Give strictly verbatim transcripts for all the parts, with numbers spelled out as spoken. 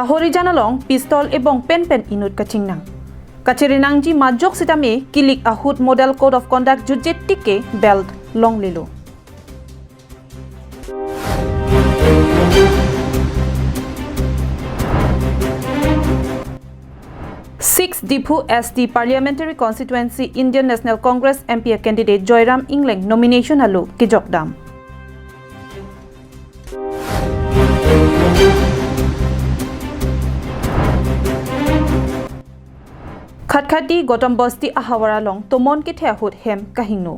Lahorijan along pistol ebong pen pen inut kachingnang. Kachiri nangji majok sitame kilik ahut Model Code of Conduct jutje tik ke belt longlelo. Six Diphu S T Parliamentary Constituency Indian National Congress M P a candidate Joyram Engleng nomination alo kejokdam. Khatkhati Gautam Basti ahavar along tomon kethe ahut hem kahingno.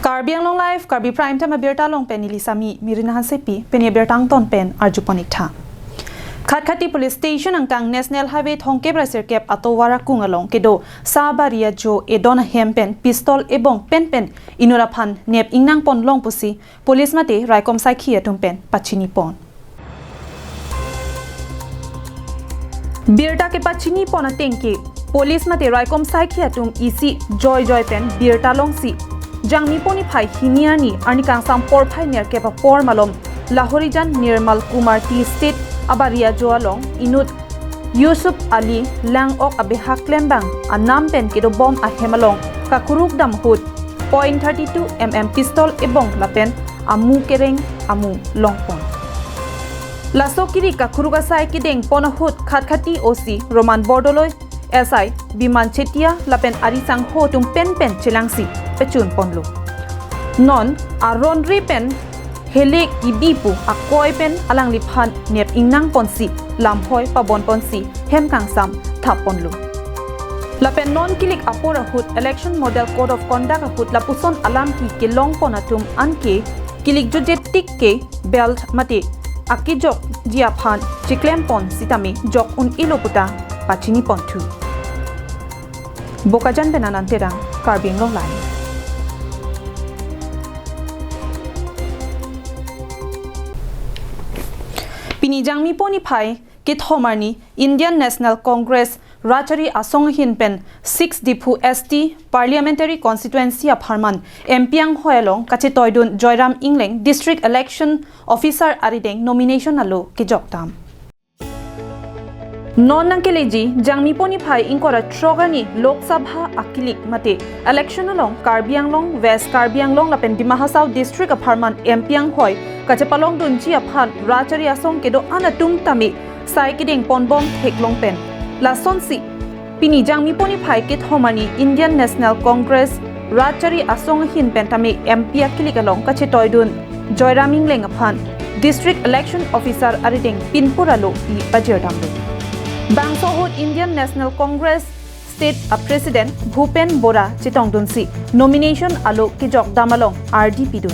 Karbi Anglong Live, Karbi Prime Time abirta along pen neli Sami Mirina Hansepi, pini abirta angton pen arjupon ik tha. Khatkhati Police Station angkang National Highway thomkep ra sirkep atovar akung along kedo sa bari ajo edon ahem pen pistol ebong pen pen inut aphan nep ingnang pon long pusi police mate raikom saikhi atum pen pachini pon. Birta kepachini pon ateng ke police mate raikom saikhi atum isi joijoi pen birta longsi Jangmipo niphai hini arni, arni kangsam porphai nerkep apor malom Lahorijan Nirmal Kumar Tea Estate abari ajo along inut Yusuf Ali Langok abehak klembang anam pen kedobom ahem along kakuruk dam ahut point thirty two M M pistol ebong lapen amu kereng amu longpon. Laso kiri kakuruk asai kedeng pon ahut Khatkhati O C Roman Bordoloi, S I Biman Chetia lapen ari sangho atum pen pen chelangsi pechun ponlo. Non aron re pen hele kidi pu akoi pen alangliphan nep ingnang ponsi lamhoi pabon ponsi hem kangsam thap ponlo. Lapen non kilik apor ahut Election Model Code of Conduct ahut lapuson alam ki kelong pon atum anke kilik jutje tik ke belt mate akejokji aphan chiklem pon sitame jok un-elo puta pachini ponthu. Bokajan pen Anand Terang, Karbi Anglong Live. Pini Jangmipo niphai kethom arni Indian National Congress Rachari Asong ahin pen six Diphu S T Parliamentary Constituency apharman M P anghoi along kachetoidun Joyram Engleng District Election Officer arideng nomination alo kejokdam. Non nangkeleji Jangmipo niphai ingkoi ra throk arni Lok Sabha akilik mate election along Karbi Anglong, West Karbi Anglong lapen Dima Hasao District apharman M P anghoi kachepalongdunji aphan Rachari Asong kedo-an atum tame sai kedeng ponbom theklong pen. Lasonsi pini Jangmipo niphai kethom arni Indian National Congress Rachari Asong ahin pen tame M P akilik along kachetoidun Joyram Engleng aphan District Election Officer arideng pinpur alo i pajirdamlo. Bangso ahut Indian National Congress State a President Bhupen Bora chetongdunsi nomination alo kejokdam along ardi pidun.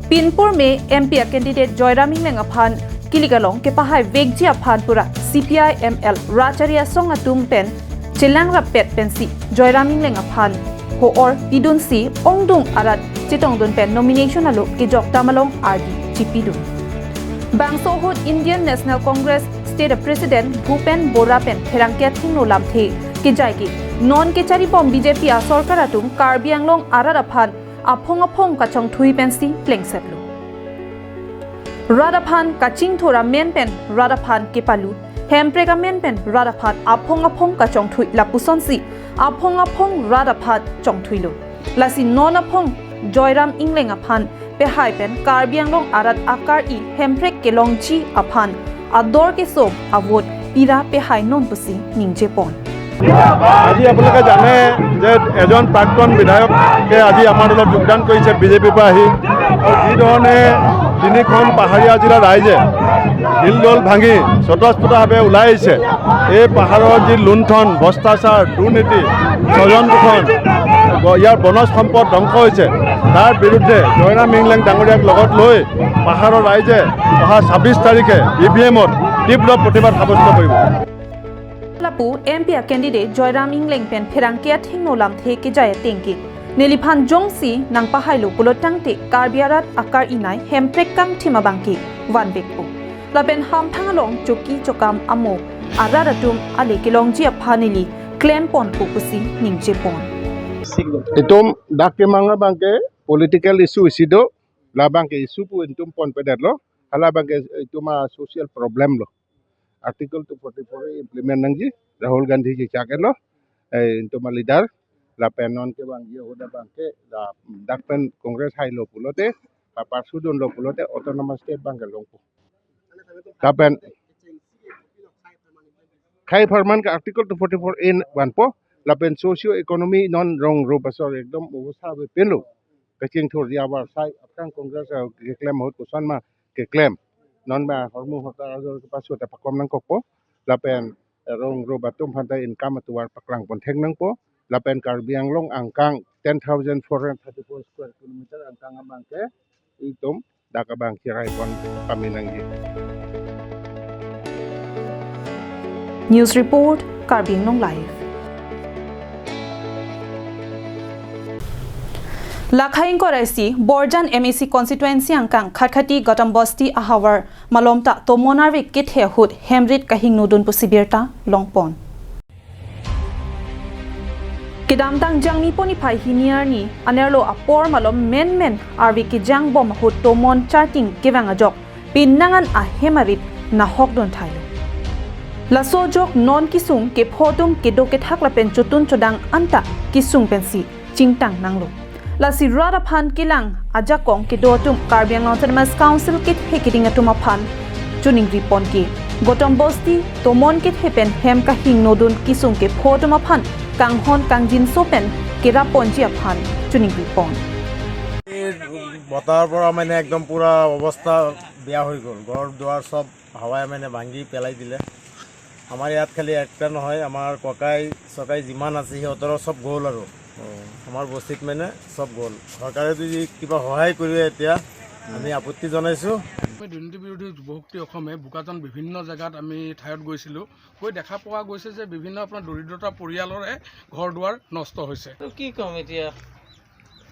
Pinpur me M P a candidate Joyram Engleng aphan kilik along kepahai vekji aphan pura C P I M L Rachari Asong atum pen chelang rappet pensi Joyram Engleng aphan ho-or pidunsi ongdung arat chetongdun pen nomination alo kejokdam along ardi chipidun. Bangso ahut Indian National Congress State a President Bhupen Bora pen pherangke athengno lamthe kejai ke non kecharibom B J P a sorkar atum Karbi Anglong arat aphan aphong aphong kachongthui pensi plengsetlo. Rat aphan kachingthur amen pen rat aphan kepalu, hemprek amen pen rat aphan aphong aphong kachongthui lapusonsi aphong aphong rat aphan chongthuilo. Lasi non aphong Joyram Engleng aphan pehai pen Karbi Anglong arat akar-i hemprek kelongji aphan ador kesom avote pira pehai non pusi ningjepon. আজি আপোনালোকে জানে যে এজন প্ৰাক্তন বিধায়কে আজি আমাৰ দলত যোগদান কৰিছে বিজেপিৰ পৰা আহি। আৰু যি ধৰণে তিনিখন পাহাৰীয়া জিলাৰ ৰাইজে হিলদল ভাঙি স্বতঃস্ফূৰ্তভাৱে ওলাই আহিছে, এই পাহাৰৰ যি লুণ্ঠন, ভ্ৰষ্টাচাৰ, দুৰ্নীতি, স্বজন শোষণ, ব-, ইয়াৰ বনজ সম্পদ ধ্বংস হৈছে, তাৰ বিৰুদ্ধে জয়ৰাম ইংলেং ডাঙৰীয়াক লগত লৈ পাহাৰৰ ৰাইজে অহা ছাব্বিছ তাৰিখে ই ভি এমত তীব্ৰ প্ৰতিবাদ সাব্যস্ত কৰিব। Lapu M P a candidate Joyram Engleng pen pherangke athengno lamthe kejai ateng ke neliphan jongsi nangpahailo pulo tangte Karbi arat akar-i nai hemprek kangthim abang ke vanvekpo. Lapen hamphang along choki chokam amo arat atum ale kelongji aphan neli klemponpo pusi ningjepon. Itum dak kemang abang ke political issue isi do, labang ke issue pu itum ponpedetlo. Hala abangke itum a-social problem lo. Article two forty-four A implement nangji, Rahul Gandhi ji chak lo, eh, itum a-leader, lapen non kevangji ahut abangke, la, dak pen Congress hailo pulote, paparsudunlo pulote, autonomous state abangke longpo. Lapen khei apharman ke Article two forty-four A vanpo, lapen socio economy non rong rup asor ekdom obostha avepinlo. Kachingthurji avarsai, aphrang Congress, eh, keklem ahut koson ma keklem. Non ma hormu hortar ajor kepasu ta pakom nangkokpo. Lapen, eh, rong rup atum aphanta income atovar paklangpon thek nangpo. Lapen Karbi Anglong angkang ten thousand four hundred thirty-four square kilometer angkang abangke itum dak abang kiraipon kami nangji. News report, Karbi Anglong Live. Lakhai ingkoi ra isi, Borjan M A C constituency angkang Khatkhati Gautam Basti ahavar malom ta tomon arve kethe ahut hem rit kahingnodun pusi birta longpon. Kedamtang Jangmi pon niphai hini arni anerlo apor malom menmen arve kejangbom ahut tomon charting kevang ajok penang an ahem arit nahokdun thailo. Laso ajok non kesung kepho atum kedo kethak lapen chotun chodang anta kesung pensi chingtang nanglo. Lasi rat aphan kelang ajakong kedo atum Karbi Anglong Autonomous Council kethe keding atum aphan choningri pon ke. Gautam Basti tomon kethe pen hem kahingnodun kesung kepho atum aphan kanghon kangjinso pen kerap ponji aphan choningri pon. এই বতাহৰ পৰা মানে একদম পুৰা অৱস্থা বেয়া হৈ গ'ল। ঘৰ দুৱাৰ চব হাৱাই মানে ভাঙি পেলাই দিলে। আমাৰ ইয়াত খালি একটা নহয়, আমাৰ ককাই চকাই যিমান আছে সিহঁতৰো চব গ'ল আৰু। আমাৰ বস্তিত মানে চব গ'ল। চৰকাৰে যদি কিবা সহায় কৰিলে এতিয়া আমি আপত্তি জনাইছোঁ। আমি দুৰ্নীতি বিৰোধী যুৱ শক্তি অসমে বোকাজান বিভিন্ন জেগাত আমি ঠাইত গৈছিলোঁ। গৈ দেখা পোৱা গৈছে যে বিভিন্ন আপোনাৰ দৰিদ্ৰতা পৰিয়ালৰে ঘৰ দুৱাৰ নষ্ট হৈছে। আৰু কি ক'ম এতিয়া,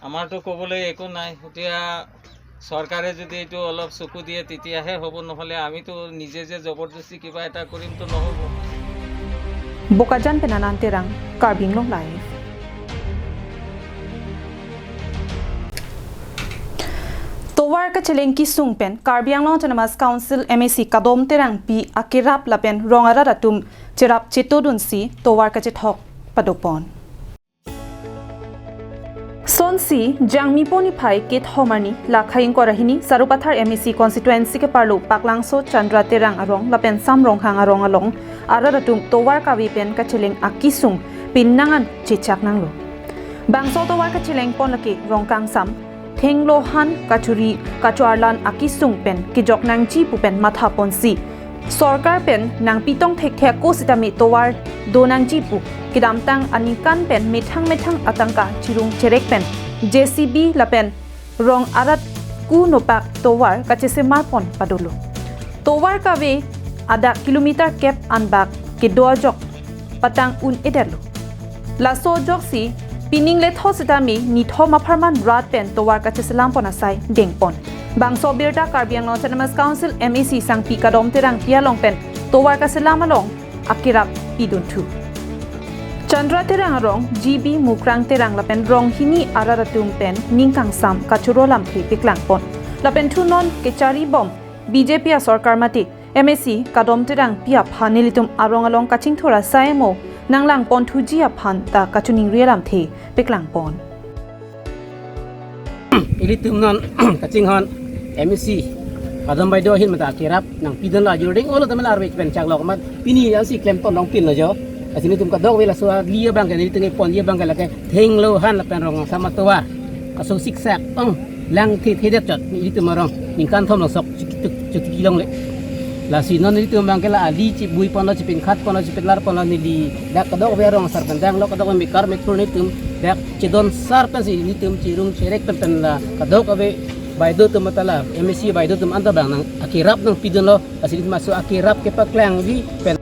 আমাৰতো ক'বলৈ একো নাই। এতিয়া চৰকাৰে যদি এইটো অলপ চকু দিয়ে তেতিয়াহে হ'ব, নহ'লে আমিতো নিজে যে জবৰদস্তি কিবা এটা কৰিমতো নহ'ব। Bokajan pen Anand Terang, Karbi Anglong Live. Tovar kacheleng kesung pen Karbi Anglong Autonomous Council M A C Kadom Terangpi akerap lapen rong arat atum cherap chetodunsi tovar kachethok padopon. Sonsi, Jangmi pon niphai kethom arni, lakhai ingkoi ra hini, Sarupathar M A C constituency keparlo Paklangso Chandra Terang arong lapen Sam Ronghang arong along arat atum tovar kave pen kacheleng akesung penang an chechak nanglo. Bangso tovar kacheleng pon lake rong kangsam, thenglo han kachuri kachoarlan akesung pen kejok nangji pu pen matha ponsi sorkar pen nangpitong thekthe ako sitame tovar do nangji pu kedamtang aningkan pen methang methang atangka chirung cherek pen J C B lapen rong arat ku nopak tovar kachesemar pon padolo. Tovar kave adak kilometer kep anbak kedo ajok patang un-edetlo. Laso ajoksi pining letho sitame nithom apharman rat pen tovar kacheselam pon asai dengpon. Bangso birta Karbi Anglong Autonomous Council M A C sangpi Kadom Terangpi along pen tovar kaselam along akerap pidunthu. Chandra Terang arong, G B Mukrang Terang lapen rong hini arat atum pen ning kangsam kachoro lamthe peklangpon. Lapen thu non kecharibom B J P asorkar mate M A C Kadom Terangpi aphan nelitum arong along kachingthur asai mo nanglangpon thuji aphan ta kachoningri alamthe peklangpon. Ilitum non kachinghon M A C Kadom Baido ahin mata akerap nangpidunlo, ajur ding olo teman arve pen chaklok mat pini ansi klem pon longpinlo jo. Lasi nelitum kadokave laso ali abangke nelitum pon abangke lake thenglo han lapen rong sama tovar. Kaso siksak ong lang the the det chot nelitum arong ningkan thom lo sok chuti chuti longle. Lasi non nelitum abangke la ali chibui ponlo, chipinkhat ponlo, chipinlar ponlo, neli dak kadokave arong asar pen danglo, kadokave mekar mekur nelitum dak chedon sar pensi nelitum chirung cherek pen pen la kadokave baido atum mate la M A C baido atum anta abang nang akerap nangpidunlo, lasi nelitum laso akerap kepaklangji pen.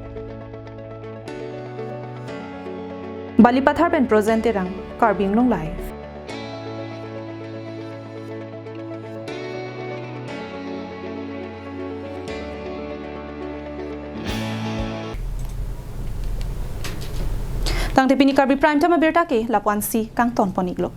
Balipathar pen Projen Terang, Karbi Anglong Live. Tangte pini Karbi Prime Time abirta ke lapu-ansi kangton pon-iklo.